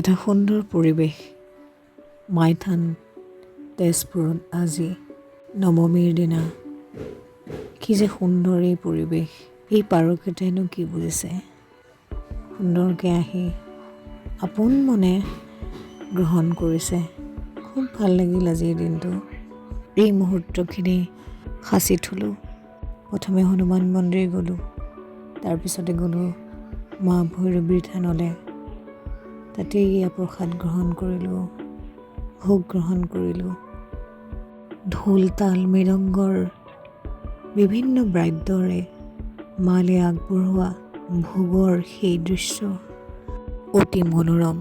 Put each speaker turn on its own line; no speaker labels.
এটা সুন্দৰ পৰিৱেশ মাইথান তেজপুৰত। আজি নৱমীৰ দিনা কি যে সুন্দৰ এই পৰিৱেশ! এই পাৰকেইটাইনো কি বুজিছে? সুন্দৰকৈ আহি আপোন মনে গ্ৰহণ কৰিছে। খুব ভাল লাগিল আজিৰ দিনটো। এই মুহূৰ্তখিনি সাঁচি থলোঁ। প্ৰথমে হনুমান মন্দিৰ গ'লোঁ, তাৰপিছতে গ'লোঁ মা ভৈৰৱীৰ থানলৈ। তাতেই এয়া প্ৰসাদ গ্ৰহণ কৰিলোঁ, ভোগ গ্ৰহণ কৰিলোঁ। ঢোল, তাল, মৃদংগৰ বিভিন্ন বাদ্যৰে মালে আগবঢ়োৱা ভোগৰ সেই দৃশ্য অতি মনোৰম।